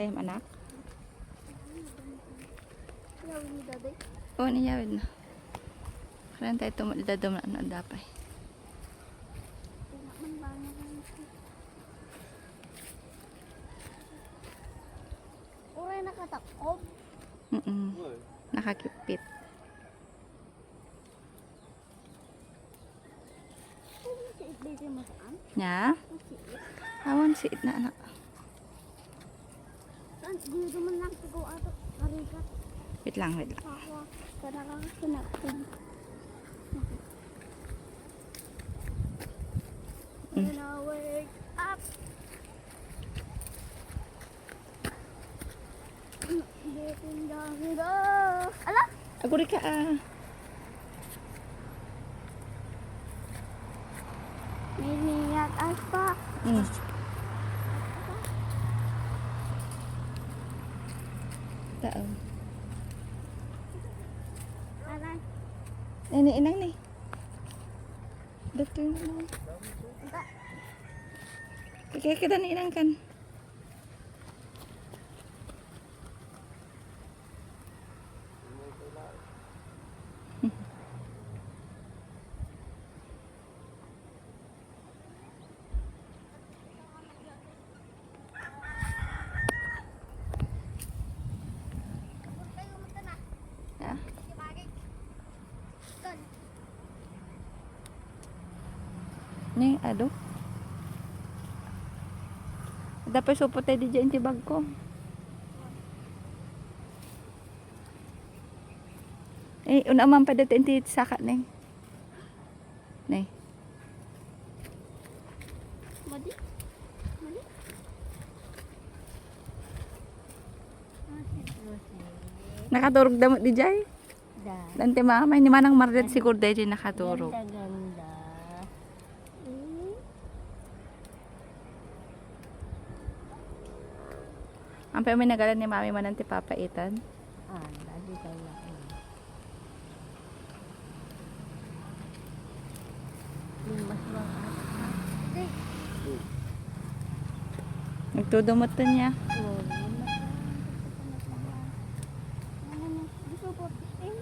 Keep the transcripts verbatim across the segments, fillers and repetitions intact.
Ayam, anak. Iyawid ni Daday. Oo, iyawid na. Kailan tayo tum-, dadum-, ano, dapay. Uray nakatakob. Mm-mm. Nakakipit. Nya? Awan si na, anak. Dito man lang siguro ato. Marigat. Wait lang, wait lang. Ako, para kang sinaktin. Mm. When I wake up. Ala? Aguri ka, ah. Miniyat aspa. Mm. Tao. Aray. Ini, inang ni. Dito yung ano. Kaya kita ni inang kan. Ah. Ni, adu. Dapat supot tayo di dyan ti bag ko. Eh, una man pa dito inti saka ni. Ni. Madi? Madi? Ah, si Rosie. Nakaturog damo di jay? Da. Dante mama, ni Manang Mardet siguro dahil nakaturog. Ganda, ganda. Eh? Ang pa may nagalan ni Mami manan ti papaitan? Ah, lagi kaya. Yung mas mga Nagtudumot to niya. Oo, yung mas Ano, gusto ko. Eh,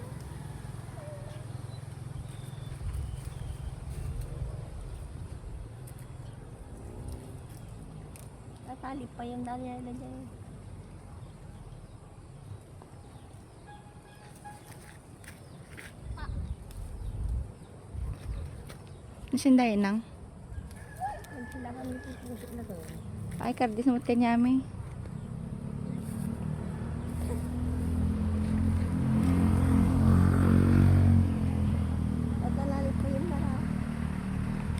Tatali pa yung dahil na dyan. Nasinday nang? Ay, kardis mo kanyami.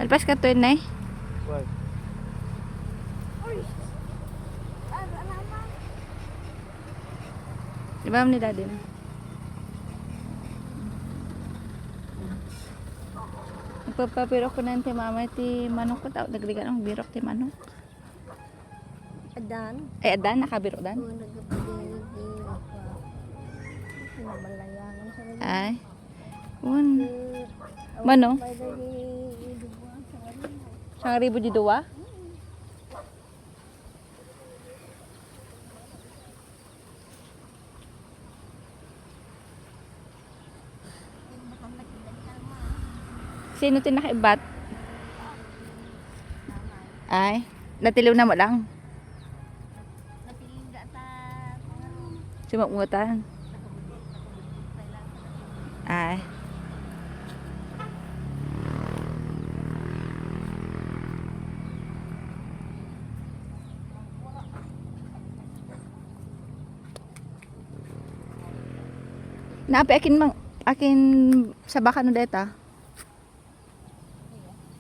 Talpas ka to, Inay? Why? Di ba ni Daddy na? Nagpapabirok ko na ti mama ti manok ko. Tao, nagrigan ang birok ti manok. Adan? Ay, adan, nakabirok dan? Oo, nagpapabirok din ako. Pinabalayan sa Ay. Wan. Mano? Sangribu di dua? Sino ti nakaibat? Ay, natiliw na mo lang. Sumapngutan. Ay. Naapi akin mang-, akin sa baka no deta.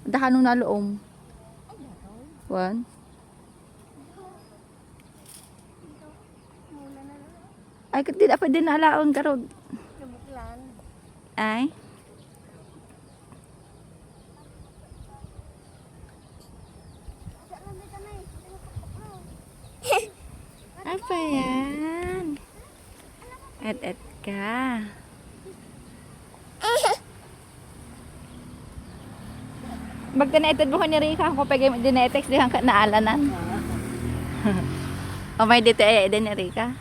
Dakano na loom. Wan. Ay, ket di na pwede na alaon, garod. Nabuklan. Ay. Apa yan? Et-et ka. Bagta na ited bukan ni Rika, kung pwede di na i-text, di ka naalanan. Amay ditoy ay, ay, den, Erika.